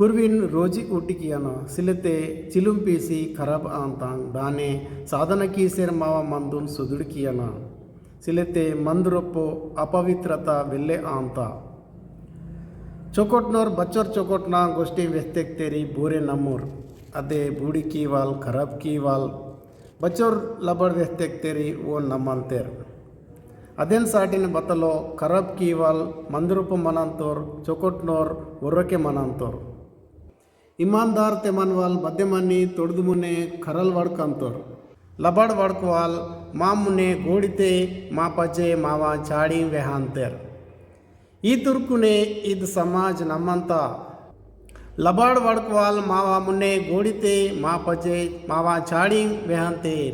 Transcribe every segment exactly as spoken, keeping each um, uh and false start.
कुर्विन रोजी उटिकियना सिलेते चिलुम पीसी खराब आंतांग दाने साधन कीसेर मावा मंदुन सुदुड़कियना सिलेते मंदुरप्पो अपवित्रता वेल्ले आंता। चोकोटनोर बच्चोर चोकोटना गोष्टी वेस्तेक तेरी बोरे नमुर। अदे बूड़ी कीवाल, खराब कीवाल, बच्चोर लबड़ वेस्तेक तेरी वो नमंतेर। अदेन साटिन बतलो खराब कीवाल मंदुरप्पो मनंतोर, चोकोटनोर उर्रके मनंतोर। ईमानदार ते मनवाल बद्दे मनी तोड़दुमुने खरल वड़कंतोर। लबाड़ वड़कवाल मा मुने गोड़िते मा पजे मावा चाड़ी वेहांतेर। ई तुर्कुने इद समाज नमंता। लबाड़ वड़कवाल मावा मुने गोड़िते मा पजे मावा चाड़ी वेहांतेर।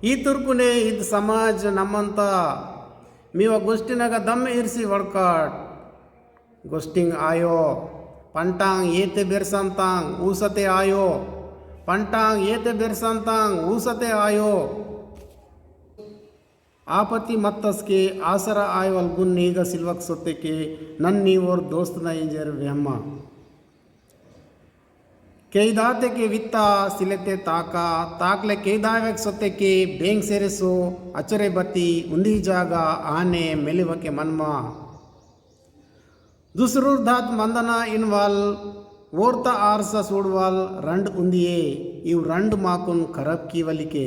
ई तुर्कुने इद समाज नमंता। मीवा गोष्टिनगा दम इर्सी वड़काट। गोष्टिंग आयो, पंटांग येते बेरसंतांग ऊसते आयो, पंटांग येते बेरसंतांग ऊसते आयो। आपत्ति मत्तस के आसरा आयवल गुन नीगा सिल्वक सोते के नन्नी ओर दोस्त ना इंजर वेहमा। केइदाते के वित्ता सिलेते ताका, ताकले केइदावेक सोते के बेंग सेरे सो अचरे बती उंदी जागा आने मेलिवके मनमा। दुसरूर धात मंदना इनवाल वोर्ता आरसा सूडवाल रंड उंदिये, इव रंड माकुन खराब कीवलिके।